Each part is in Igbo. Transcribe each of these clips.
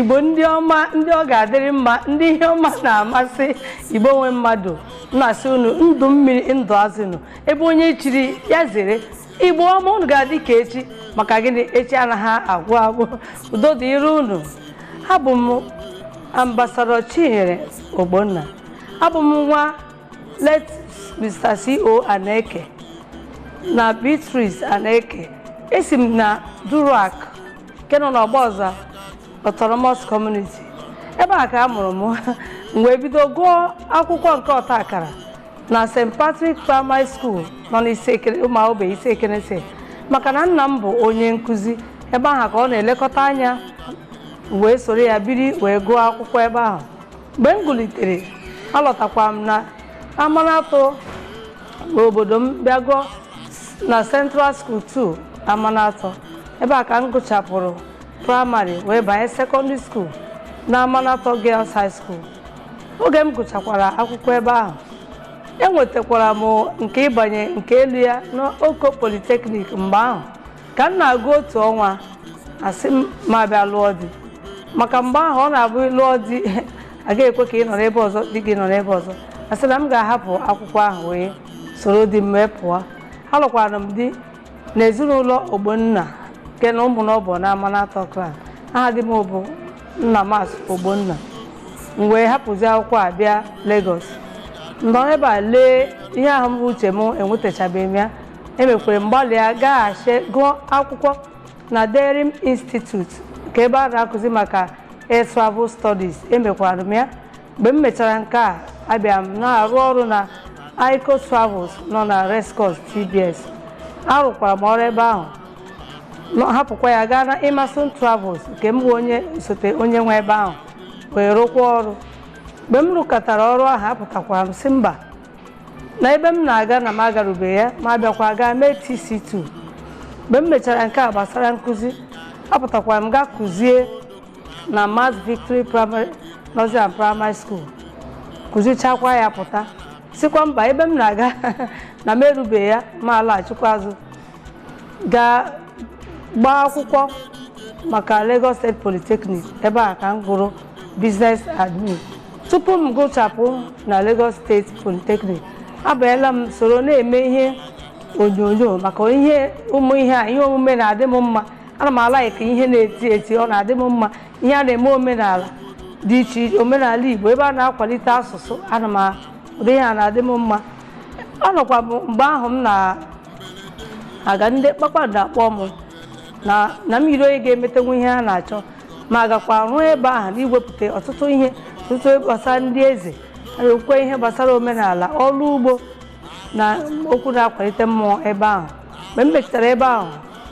Igbo ndị ọma, ndị ọ ga-adịrị mma, ndị ihe ọma na-amasị, Igbo nwe mmadụ, na-asị unu ndụ mmiri, ndụ azụnụ, ebe onye chiri ya zere. Igbo ọma, unu ga-adị ka echi. Maka gịnị? Echi anaghị agwụ agwụ. Udo dịrị unu. Abụ m Ambassador Chinyere Ogbonna. Abụ m nwa late Mr. C.O. Aneke na Beatrice Aneke. Esi m na Durak nke nọ n'Ọgbọza Autonomous Community. Ebe a ka a mụrụ m. M wee bido gụọ akwụkwọ nke ọta akara na St. Patrick Primary School nọ n'Isiekere, Ụmụaobe Isiekenese, maka na nna m bụ onye nkụzi ebe ahụ ka ọ na-elekọta anya. Wee soro ya biri, wee gụọ akwụkwọ ebe ahụ. Mgbe m gụlitere, alọtakwa m na Amanatọ obodo m, bịa gụọ na Central School 2 Amanatọ. Ebe a ka m gụchapụrụ primary, wee banye secondary school na Amanatọ Girls High School. Oge m gụchakwara akwụkwọ ebe ahụ, enwetakwara m nke ịbanye nke elu ya n'Oko Polytechnic. Mgbe ahụ ka m na-agụ otu ọnwa, asị m ma bịa lụọ di, maka mgbe ahụ ọ na-abụ lụọ di, agaghị ekwe ka ị nọ n'ebe ọzọ, di gị nọ n'ebe ọzọ. Asị na m ga-ahapụ akwụkwọ ahụ wee soro di m wee pụọ. Alụkwara m di n'ezinụlọ Ogbonna nke na ụmụ na ọ bụ na Amanatọ clan. Aha di m bụ Nnamas Ogbonna. M wee hapụzi akwụkwọ a, bịa Lagos, nọ ebe a lee ihe ahụ m bụ uche m enwetachabeghị m ya. Emekwere m gbalịa gaghachi gụọ akwụkwọ na Daring Institute, nke ebe a na-akụzi maka air travel studies. Emekwara m ya. Mgbe m mechara nke a, abịa m na-arụ ọrụ na Ico Travels nọ na Rescos TBS. Arụkwara m ọrụ ebe ahụ, hapụkwa ya gaa na Emerson Travels, nke m bụ onye osote onye nwe ebe ahụ, wee rụkwa ọrụ. Mgbe m rụkọtara ọrụ ahụ, apụtakwara m si mba, na ebe m na-aga na m agarubeghị ya, ma abịakwa gaa mee TC2. Mgbe m mechara nke a gbasara nkụzi, apụtakwara m gaa kụzie na Mass Victory Primary, Nursery and Primary School. Kụzichakwa ya, pụta, sikwa mba, ebe m na-aga na m erubeghị ya, ma alaghachikwa azụ gaa gbaa akwụkwọ maka Lagos State Polytechnic. Ebe a ka m gụrụ Business Admin. Tupu m gụchapụ na Lagos State Polytechnic, abanyela m soro na-eme ihe onyonyo, maka ihe ụmụ ihe a, ihe omume na-adị m mma. Ana m a-like ihe na-eti eti, ọ na-adị m mma. Ihe a na-eme, omenala dị iche iche, omenala Igbo, ebe a na-akwalite asụsụ, ana m ụdị ihe a na-adị m mma. Ọ nọkwa m mgbe ahụ m na-aga, ndị kpakpando akpọ m na m yiri onye ga-emetenwu ihe a na-achọ, ma gakwa rụọ ebe ahụ na iwepụta ọtụtụ ihe, ọtụtụ gbasara ndị eze, na-ekwe ihe gbasara omenala, ọrụ ugbo na okwu na-akwalite mmụọ ebe ahụ. Mgbe m mechara ebe ahụ,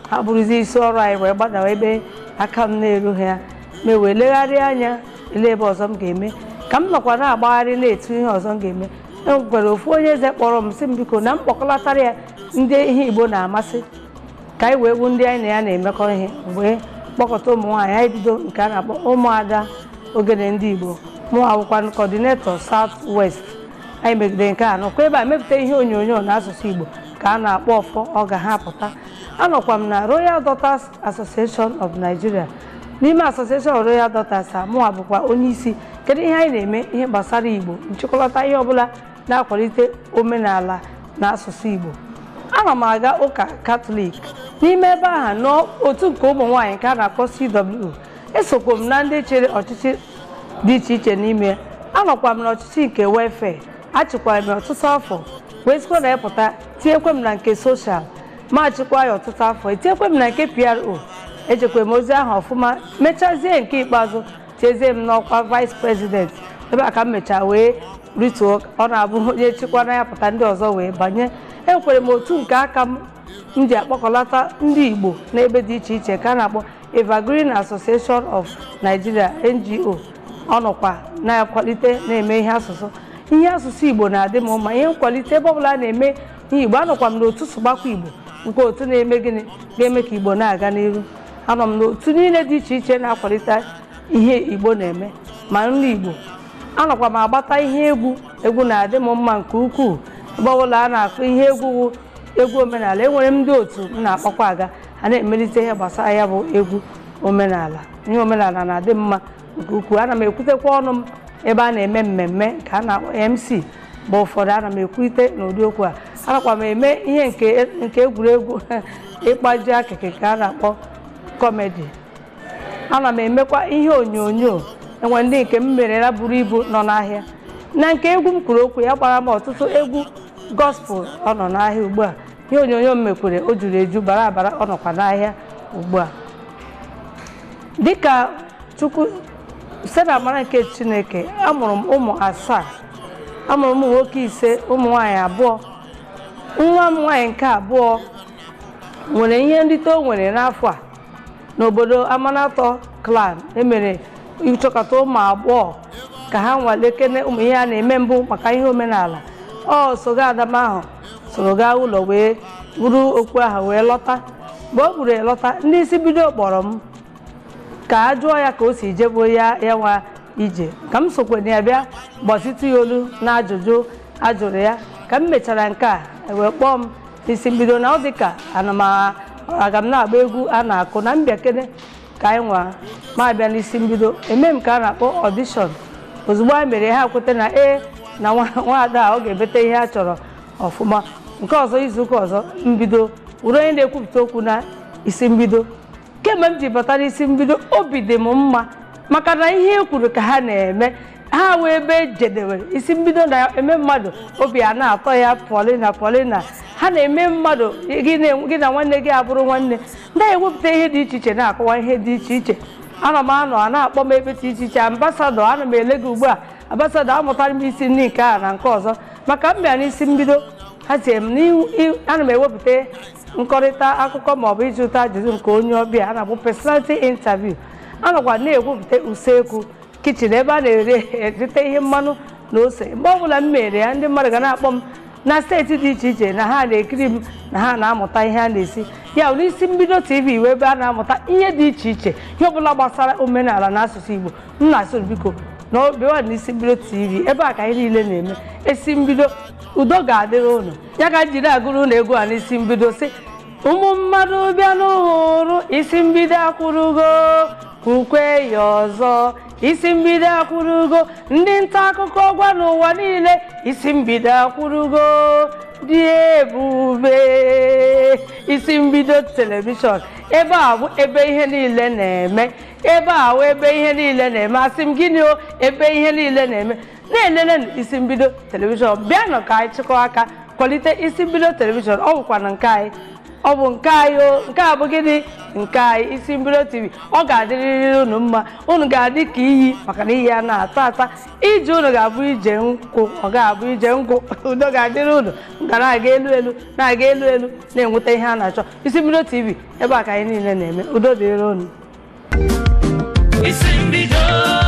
ha bụrụzi isi ọrụ anyị, wee gbadawa ebe aka m na-erughị ya, ma wee legharịa anya ele ebe ọzọ m ga-eme. Ka m nọkwa na-agbagharị na-etu ihe ọzọ m ga-eme, enwekwara ofu onye eze kpọrọ m, sị m biko, na m kpọkọlatara ya ndị ihe Igbo na-amasị, ka anyị wee bụ ndị anyị na ya na-emekọ ihe. Wee kpọkọta ụmụ nwaanyị, anyị bido nke a na-akpọ Ụmụada Ogene Ndị Igbo. Mụ awụkwa coordinator South West. Anyị megide nke a, nọkwa ebe a mepụta ihe onyonyo n'asụsụ Igbo ka a na-akpọ Ọfọ Ọ Ga Ha Pụta. Anọkwa m na Royal Daughters Association of Nigeria. N'ime Association of Royal Daughters a, mụnwa bụkwa onye isi. Kedu ihe anyị na-eme? Ihe gbasara Igbo, nchịkọta ihe ọbụla na-akwalite omenala na asụsụ Igbo. Ana m aga ụka Katọlik. N'ime ebe ahụ, n'otu nke ụmụ nwaanyị nke a na-akpọ CW, esokwa m na ndị chịrị ọchịchị dị iche iche n'ime ya. Anọkwa m n'ọchịchị nke welfare, achịkwara m ọtụtụ afọ, wee sikwa na ya pụta, tinyekwe m na nke social, ma achịkwa ya ọtụtụ afọ, etinyekwe m na nke PRO. Ejekwa m ozi ahụ ọfụma, mechazie nke ikpeazụ, tiezie m n'ọkwa vice president. Ebe a ka m mechaa wee rituo. Ọ na-abụ onye chịkwa na ya pụta, ndị ọzọ wee banye. Enwekwara m otu nke aka m m ji akpọkọlata ndị Igbo n'ebe dị iche iche, ka a na-akpọ Evergreen Association of Nigeria NGO. Ọ nọkwa na-akwalite, na-eme ihe asụsụ, ihe asụsụ Igbo na-adị m mma, ihe nkwalite ebe ọbụla a na-eme ihe Igbo. Anọkwa m n'otu Sụgbakwa Igbo, nke otu na-eme gịnị ga-eme ka Igbo na-aga n'iru. Anọ m n'otu niile dị iche iche na-akwalite ihe Igbo na-eme, ma nri Igbo. Anọkwa m agbata ihe egwu. Egwu na-adị m mma nke ukwuu. Ebe ọbụla a na-akụ ihe egwu, egwu omenala, enwere m ndị otu m na-akpọkwa aga, ha na-emelite ihe gbasara ya bụ egwu. Omenala, ihe omenala na-adị mma nke ukwuu. Ana m ekwutekwa ọnụ m ebe a na-eme mmemme nke a na-akpọ MC. Mgbe ụfọdụ ana m ekwute n'ụdị okwu a. Anakwa m eme ihe nke egwuregwu ịkpaji akịkị nke a na-akpọ comedy. Ana m emekwa ihe onyonyo, enwe ndị nke m merela buru ibu nọ n'ahịa. Na nke egwu m kwuru okwu ya, gbara m ọtụtụ egwu gospel, ọ nọ n'ahịa ugbu a. Ihe onyonyo m mekwere, o juru eju bara abara, ọ nọkwa n'ahịa ugbu a. Dịka Chukwu site na amara nke Chineke, amụrụ m ụmụ 7. Amụrụ m ụmụ nwoke 5, ụmụ nwaanyị 2. Nwa m nwaanyị nke abụọ nwere ihe nrite o nwere n'afọ a n'obodo Amanatọ clan. Emere ịchọkọta ụmụ agbọghọ ka ha nwalekene ụmụ ihe a na-eme mbụ maka ihe omenala. Ọ sogo Adama ahụ soro gaa ụlọ wee buru okwu ahụ wee lọta. Mgbe o buru lọta, ndị isi bido kpọrọ m ka a jụọ ya ka o si jebo ya ya nwa ije, ka m sokwe ya bịa gbazitụ ya olu na ajụjụ a jụrụ ya. Ka m mechara nke a, wee kpọọ m isi mbido na ọ dị ka ana m aga m na-agba egwu a na-akụ na mbịakene ka anyị nwa ma abịa n'isi mbido eme m ka a na-akpọ audition. Ozugbo a mere, ha kweta na ee, na nwaada a ọ ga-ebete ihe a chọrọ ọfụma. Nke ọzọ, izuụka ọzọ, mbido wuru onye na-ekwupụta okwu na isi mbido. Kemgbe m ji bata n'isi mbido, obi dị m mma maka na ihe e kwuru ka ha na-eme. Ha wee ebe jedewere isi mbido na-eme mmadụ obi a na-atọ ya. Paulina, Paulina, ha na-eme mmadụ gị na nwanne gị abụrụ nwanne, na-ewepụta ihe dị iche iche, na-akọwa ihe dị iche iche. Ana m anọ a na-akpọ m ebe dị iche iche, ambassador. Ana m ele gị ugbu a, ambassador. Amụtara m isi nri nke a na nke ọzọ maka m bịa n'isi mbido. Ha tie m, ana m ewepụta nkọrịta akụkọ maọbụ ịjụta ajụjụ nke onye ọbịa a na-akpọ personality interview. Anọkwa na-ekwupụta usekwu, kitchen, ebe a na-ere erite ihe mmanụ na ose. Mgbe ọbụla m mere ya, ndị mmadụ ga na-akpọ m na steeti dị iche iche na ha na-ekiri m, na ha na-amụta ihe a na-esi ya bụ n'isi mbido TV, wee ebe a na-amụta ihe dị iche iche, ihe ọbụla gbasara omenala na asụsụ Igbo. M na-asụ, biko, na obiwa n'isi mbido TV, ebe a ka anyị niile na-eme esi mbido. Udo ga-adịrị unu. Ya ka m jiri agụrụ unu egwu a n'isi mbido, si ụmụ mmadụ bịa n'ụhụrụ isi mbido akwụrugo, kwukwe ya ọzọ, isi mbido akwụrugo. Ndị nta akụkọ gwa n'ụwa niile, isi mbido akwụrugo, dị ebube. Isi mbido television, ebe a bụ ebe ihe niile na-eme. Ebe a bụ ebe ihe niile na-eme. Asị m gịnị o? Ebe ihe niile na-eme. Na-elele isi mbido television. Bịanụ ka anyị chịkọọ aka kwalite isi mbido television. Ọ bụkwa na nke anyị, ọ bụ nke anyị o. Nke a bụ gịnị? Nke anyị, isi mbido TV. Ọ ga-adịrịrị unu mma. Unu ga-adị ka iyi, maka na iyi a na-ata ata. Ije unu ga-abụ ije nkwụ, ọ ga-abụ ije nkwụ. Udo ga-adịrị unu. Ga na-aga elu elu, na-aga elu elu, na-enweta ihe a na-achọ. Isi mbido TV, ebe a ka anyị niile na-eme. Udo dịrị unu. Isi mbido.